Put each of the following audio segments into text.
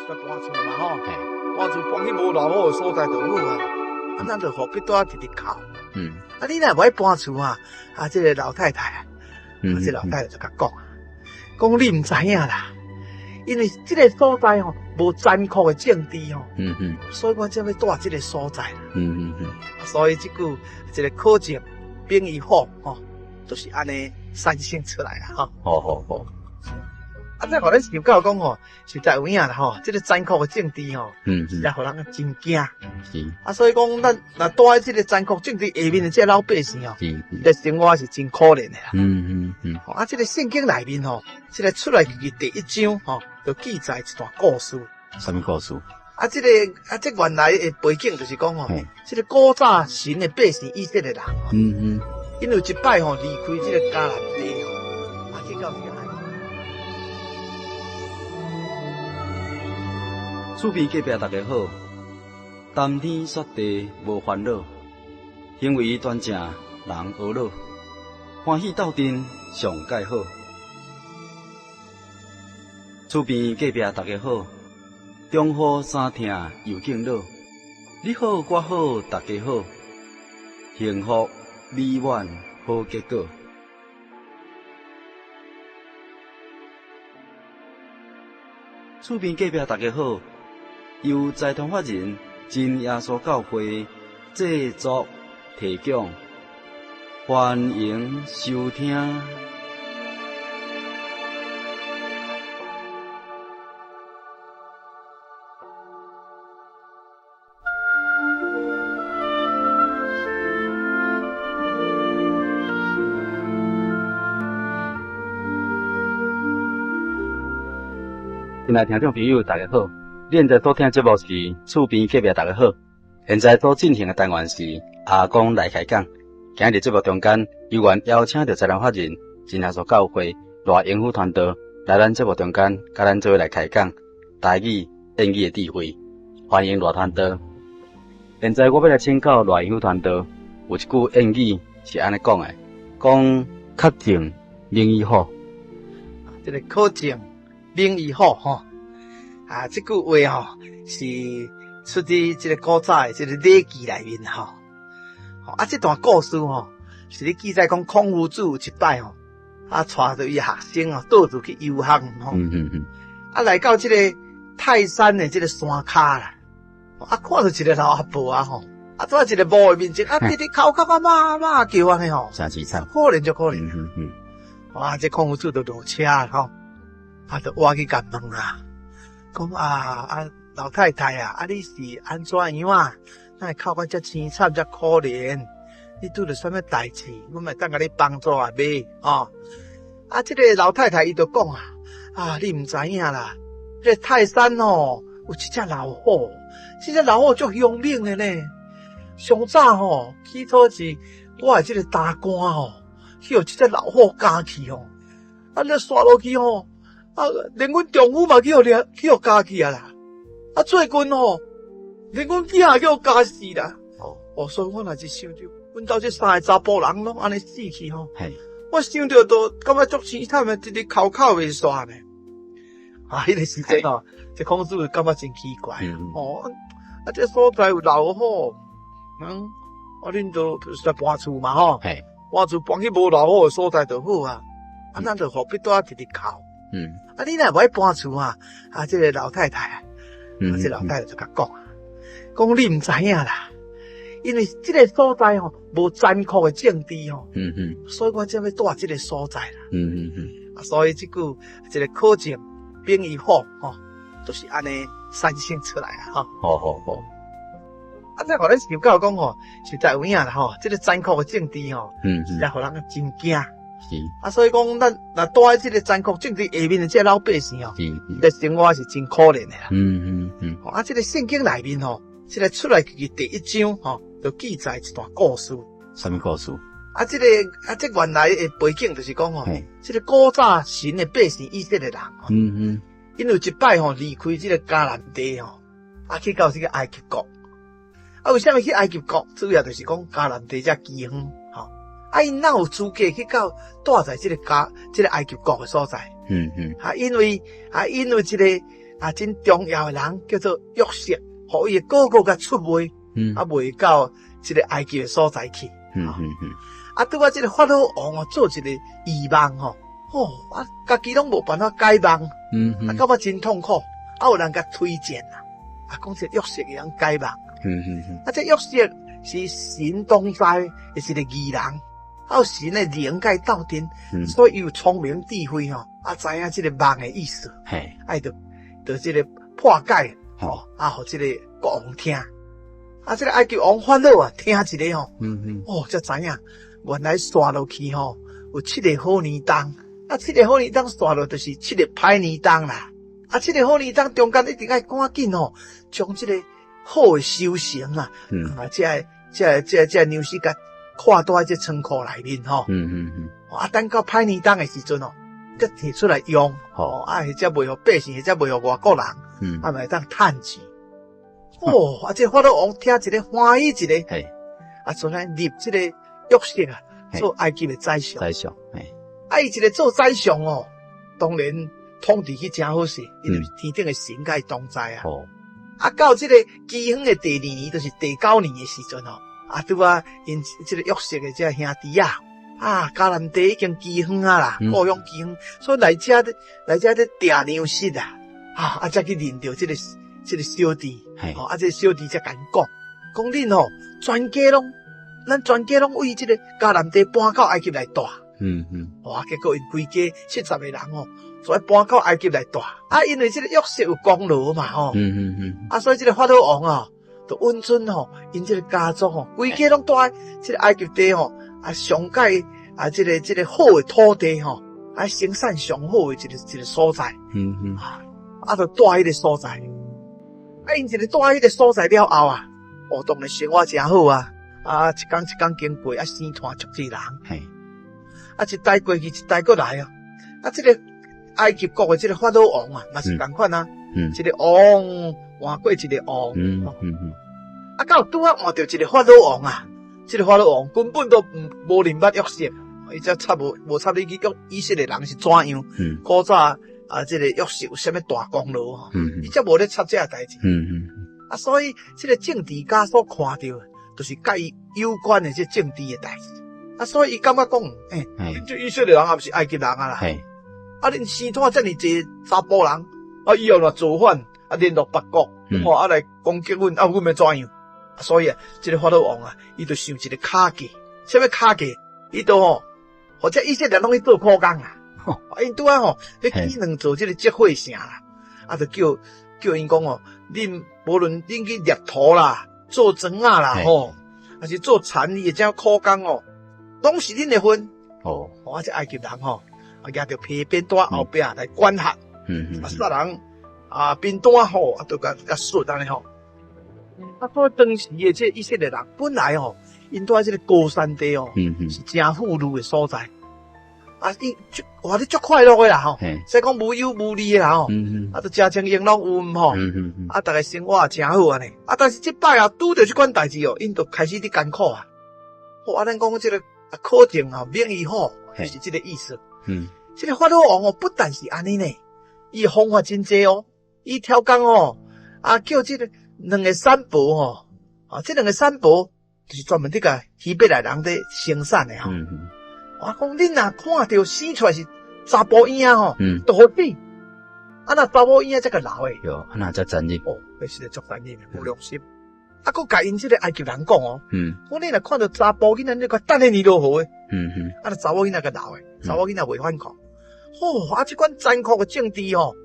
來搬厝嘛吼，搬厝搬去無老虎的所在就好啊。啊，咱就何必蹛直直哭。啊，你若無愛搬厝啊？啊，這個老太太啊，啊，這個老太太就共講，講你毋知影啦，因為這個所在吼無殘酷的政治吼，所以阮才欲蹛這個所在啦。所以這句這個可憎免於好吼，就是按呢產生出來啦吼。好好好。啊，這予咱想到講吼，實在有影啦吼，這個殘酷的政治吼，實在予人真驚。啊，所以講，咱若蹛佇這個殘酷政治下面的這個老百姓吼，這生活是真可憐的啦。啊，這個聖經內面吼，這個出埃及記第一章吼，就記載一段故事。啥物故事？啊，這個啊，這原來的背景就是講吼，這個古早神的百姓以色列人，𪜶有一擺吼離開這個迦南地吼，啊，去到這個埃及。厝邊隔壁大家好，談天說地無煩惱，行為端正人呵咾，歡喜鬥陣上蓋好。厝邊隔壁大家好，中雨衫疼又敬老，你好我好大家好，幸福美滿好結果。厝邊隔壁大家好，由財團法人真耶穌教會製作提供，歡迎收聽。親愛聽眾朋友，大家好！你現在所聽的節目是厝邊隔壁大家好。現在所進行的單元是阿公來開講。今日節目中間，有緣邀請著財團法人真耶穌教會賴英夫傳道來咱節目中間，佮咱做伙來開講台語諺語的智慧。歡迎賴傳道。現在我欲來請教賴英夫傳道，有一句諺語是按呢講的，講較靜免於好。這個可憎免於好吼，啊，這句話吼是出自這個古早的這個禮記內面吼。啊，這段故事吼是咧記載講孔夫子有一擺吼，啊，帶著伊學生哦，到處去遊學吼。啊，來到這個泰山的這個山跤啦，啊，看著一個老阿婆啊吼，啊，坐佇一個墓的面前，啊，直直哭哭啊，媽媽叫按呢吼，真凄慘，可憐就可憐。哇，這孔夫子就落車吼，啊，就倚去共問啊，講啊啊老太太啊，啊你是按怎樣啊？哪會哭甲遮凄慘遮可憐？你拄著啥物代誌？阮會當共你幫助啊袂？哦，啊，這個老太太伊就講啊，啊，你毋知影啦，這個泰山哦，有一隻老虎，這隻老虎足兇猛的呢。上早吼，起初是我的這個大官吼，去予這隻老虎咬去吼，啊，了紲落去吼，啊，連阮丈夫嘛去予掠，去予咬去啊啦。啊，最近吼，連阮囝也去予咬死啦。哦，所以我若是想著，阮兜這三个查埔人攏按呢死去吼，我想著都感覺足凄慘的，直直哭哭袂煞呢。啊，彼個時陣吼，這孔子感覺真奇怪。哦，啊，這所在有老虎，啊，恁都來搬厝嘛吼，搬厝搬去無老虎的所在就好啊。啊，咱就何必蹛直直哭。啊，你若無愛搬厝啊？啊，這個老太太啊，啊，這個老太太就共講，講你毋知影啦，因為這個所在吼無殘酷的政治吼，所以阮才欲蹛這個所在啦。啊，所以這句這個可憎免於好吼，就是按呢產生出來啊吼。好好好。啊，這予咱想到講吼，實在有影啦吼，這個殘酷的政治吼，實在予人真驚。啊，所以講，咱若蹛佇這個殘酷政治下面的這個老百姓吼，這生活是真可憐的啦。啊，這個聖經內面吼，這個出埃及記第一章吼，就記載一段故事。啥物故事？啊，這個啊，這原來的背景就是講吼，這個古早神的百姓以色列人，𪜶有一擺吼離開這個迦南地吼，啊，去到這個埃及國。啊，為啥物去埃及國？主要就是講迦南地遮饑荒，吼。啊，𪜶哪有資格去到蹛在這個迦這個埃及國的所在？啊，因為啊，因為這個啊，啊真重要的人叫做約瑟，予伊的哥哥共出賣，啊賣到這个埃及的所在去。啊，拄仔這个法老王哦，做一个異夢吼，哦，啊，家己攏無辦法解夢，啊，感覺真痛苦。啊，有人共推薦啊，啊，講這約瑟會曉解夢。啊，這約瑟是神同在的一个義人，啊，有神的靈共伊鬥陣，所以伊有聰明智慧吼，啊，知影這个夢的意思，啊，伊就就這个破解，吼，啊，予這个國王聽。啊，這个埃及王法老啊，聽一下吼，哦，才知影原來紲落去吼，有七个好年冬，啊，七个好年冬紲落就是七个歹年冬啦。啊，七个好年冬中間一定愛趕緊吼，將這個好的收成啊，啊，這个這个這个這个糧食共掛佇這倉庫內面吼。啊，等到歹年冬的時陣哦，閣提出來用，吼，啊，或者賣予百姓，或者賣予外國人，啊，嘛會當趁錢。哦，啊，這個法老王聽一下歡喜一下，啊，就來立這个約瑟啊，做埃及的宰相。宰相，嘿。啊，伊一个做宰相哦，當然統治起誠好勢，因為天頂的神佮伊同在啊。啊，到這个饑荒的第二年，就是第九年的時陣哦。啊，拄仔𪜶這个約瑟的這兄弟啊，啊，迦南地已經饑荒啊啦，故鄉饑荒，所以來遮來遮咧訂糧食啊，啊，啊，才去認著這个小弟，哦，啊，這个小弟才共𪜶講，講恁吼，全家攏，咱全家攏為這个迦南地搬到埃及來住。哇，結果𪜶規家70個人吼，就愛搬到埃及來住。啊，因為這个約瑟有功勞嘛吼。啊，所以這个法老王啊，就允准吼，𪜶這个家族吼，規家攏住佇這个埃及地吼，啊，上蓋啊，這个好的土地吼，啊，生產上好的一個所在。啊，就住彼个所在。啊，𪜶一个住彼个所在了後啊，哦，當然生活誠好啊，啊，一工一工經過，啊，生湠足濟人。啊，一代過去，一代閣來啊！啊，這个埃及國的這个法老王啊，嘛是仝款啊。一个王換過一个王。啊，到拄仔換著一个法老王啊，這个法老王根本都無認捌約瑟，伊才插無無插你去講以色列人是怎樣。古早啊，這个約瑟有啥物大功勞吼？伊才無咧插這个代誌。啊，所以這个政治家所看著，就是佮伊有關的這政治的代誌。啊，所以伊感覺講，欸，這以色列人也毋是埃及人啊啦。啊，恁生湠遮爾濟查埔人，啊，以後若造反，啊，聯絡別國，吼，啊來攻擊阮，啊，阮欲怎樣？所以啊，這个法老王啊，伊就想一个巧計，啥物巧計？伊就吼，予這以色列人攏去做苦工啊。𪜶拄仔吼，咧起兩座這个積貨城啦，啊，就叫𪜶講哦，恁無論恁去獵頭啦，做磚仔啦，吼，還是做田園的這苦工哦，攏是恁的份。哦，啊，這埃及人吼，啊，舉著皮鞭佇後壁來管轄，啊，殺人啊，扁擔吼，啊，都共共術按呢吼。啊，所以當時的這以色列人本來吼，𪜶住佇這个歌珊地哦，是誠富裕的所在。啊，𪜶足活得足快樂的啦吼，使講無憂無慮的啦吼，啊，都食穿用攏有吼，啊，逐个生活也誠好按呢。啊，但是這擺啊，拄著這款代誌哦，𪜶就開始咧艱苦啊。哦，啊，咱講這个啊，可定啊，免伊好，就是這个意思。這个法老王哦，不但是按呢呢，伊的方法真濟哦，伊超工哦，啊，叫這个兩个產婆吼，啊，這兩个產婆就是專門佇共希伯來人佇生產的吼。我講恁若看著生出來是查埔嬰仔吼，就予死。啊，若查某嬰仔才共留的。喲，啊若遮殘忍。哦，彼實在足殘忍的，無良心。啊，閣共𪜶這个埃及人講哦，講恁若看著查埔囡仔，你共等彼年落雨的。啊，若查某囡仔共留的，查某囡仔袂反抗。吼，啊，這款殘酷的政治吼，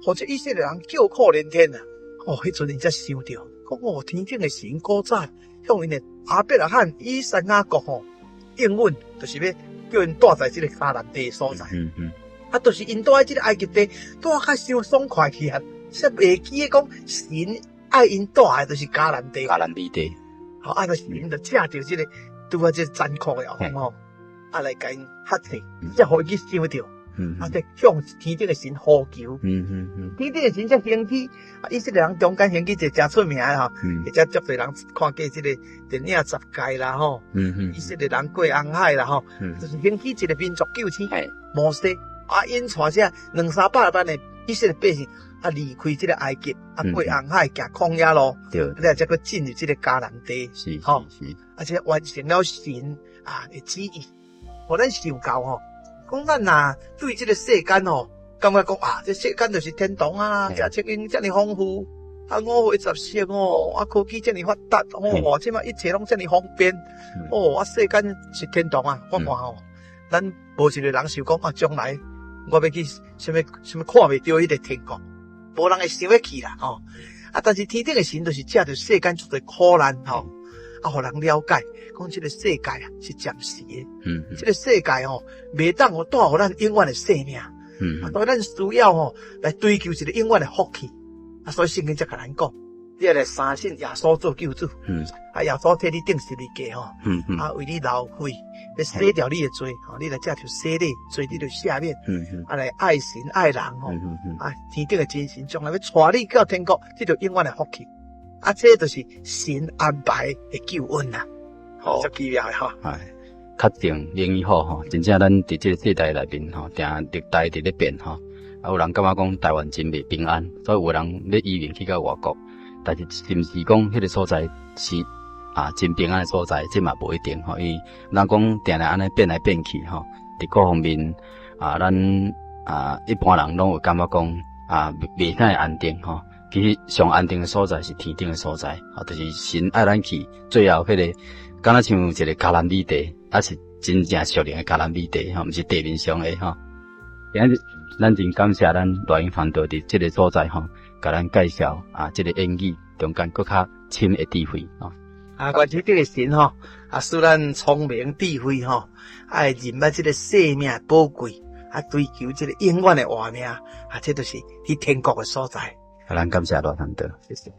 予這以色列人叫苦連天啊！哦，彼陣𪜶才想著，講哦，天頂的神古早向𪜶的亞伯拉罕、以撒、雅各吼應允，就是欲叫𪜶住在這个迦南地的所在。啊，就是𪜶住佇這个埃及地，住較傷爽快去啊，才袂記得講神愛𪜶住的就是迦南地。迦南美地。好，啊，就是𪜶就藉著這个拄仔這個殘酷的王吼，啊來共𪜶喝退，才予伊去想著，啊，才向天頂的神呼求。天頂的神才興起，啊，以色列人中間興起一個誠出名的吼，而且足濟人看過這个電影十誡啦吼，以色列人過紅海啦吼，就是興起一個民族救星摩西，啊，𪜶帶這兩三百萬的以色列百姓，啊離開這個埃及，啊過紅海行曠野路，了才閣進入這個迦南地，吼，啊這完成了神啊的旨意。予咱受教吼，講咱若對這個世間吼，感覺講啊，這世間就是天堂啊，食清閒遮爾豐富，啊五花十色哦，啊科技遮爾發達，哦，這馬一切攏遮爾方便，哦，啊世間是天堂啊，我看吼，咱無一個人想講啊，將來我欲去啥物啥物看袂著彼個天國，無人會想欲去啦，吼。啊，但是天頂的神就是藉著世間足濟苦難，吼，啊，予人了解，講這個世界啊是暫時的，這個世界吼，袂當予帶予咱永遠的生命，啊，所以咱需要吼來追求一個永遠的福氣，啊，所以聖經才共咱講，你愛來相信耶穌做救主，啊，耶穌替你釘十字架吼，啊，為你流血，欲洗掉你的罪，吼，你來接受洗禮，罪得著赦免，啊，來愛神愛人吼，啊，天頂的真神將來欲帶你到天國，這就永遠的福氣，啊，這就是神安排的救恩啦，好，足奇妙的吼。哎，確定靈醫好吼，真正咱佇這個世代內面吼，定歷代佇咧變吼，啊，有人感覺講台灣真袂平安，所以有人咧移民去到外國。但是，是毋是講彼個所在是啊真平安的所在？這嘛無一定吼。因為人講定定按呢變來變去吼，佇各方面啊，咱啊一般人攏會感覺講啊，袂太安定吼。其實上安定的所在是天頂的所在，啊，就是神愛咱去，最後彼個敢若像一個迦南美地，啊是真正屬靈的迦南美地吼，毋是地面上的吼。今日咱真感謝咱賴英傳道佇這個所在吼，共咱介紹啊，這個言語中間閣較深的智慧吼。啊，願天頂的神吼，啊，使咱聰明智慧吼，愛認捌這個生命寶貴，啊，追求這個永遠的活命，啊，這就是去天國的所在。啊，咱感謝賴傳道，謝謝。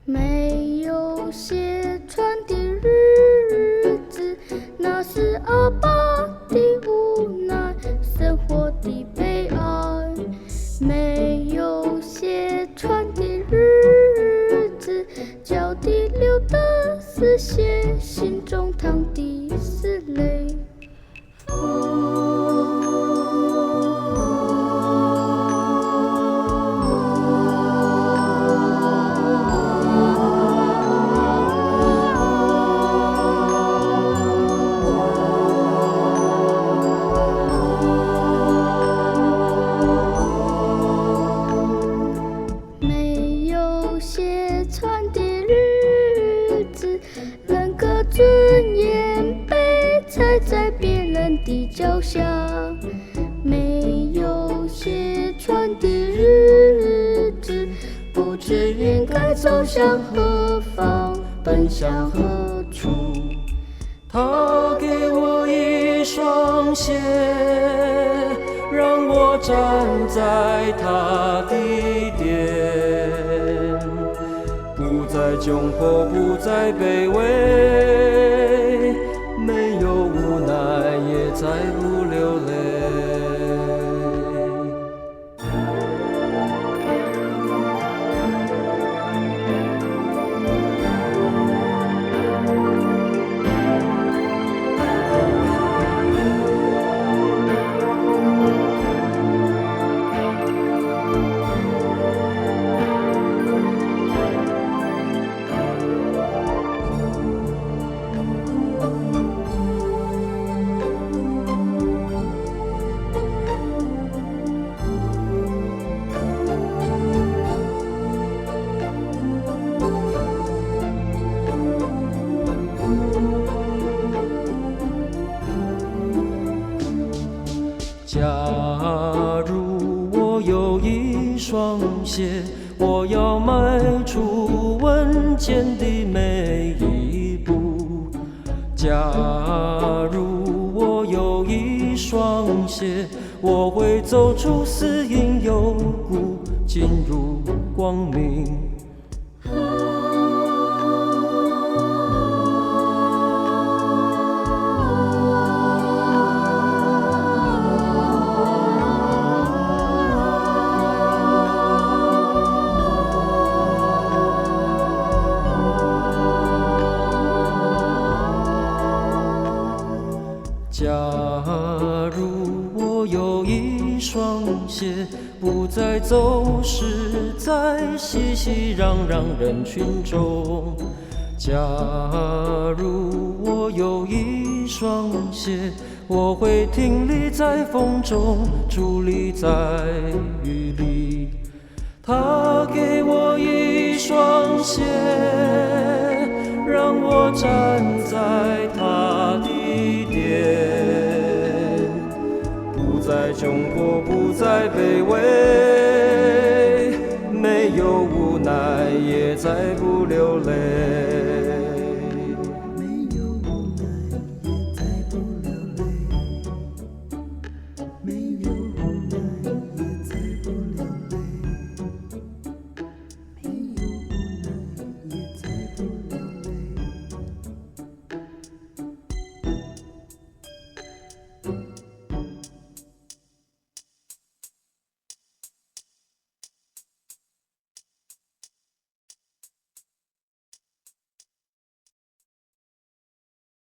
沒有血穿的日子，那是阿爸的無奈，生活的悲哀。沒有血穿的日子，腳底流的是血，心中淌的是淚。沒有血穿的日子，人格尊嚴被踩在別人的腳下。沒有血穿的日子，不知應該走向何方，奔向何處。他給我一雙鞋，讓我站在他的殿，不再窘迫，不再卑微，沒有無奈，也再不流淚。假如我有一雙鞋，我要邁出穩健的每一步。假如我有一雙鞋，我會走出死蔭幽谷，進入光明。假如我有一雙鞋，不再走失在熙熙攘攘人群中。假如我有一雙鞋，我會挺立在風中，佇立在雨裡。他給我一雙鞋，讓我站在他的殿，不再窘迫，不再卑微，沒有無奈，也再不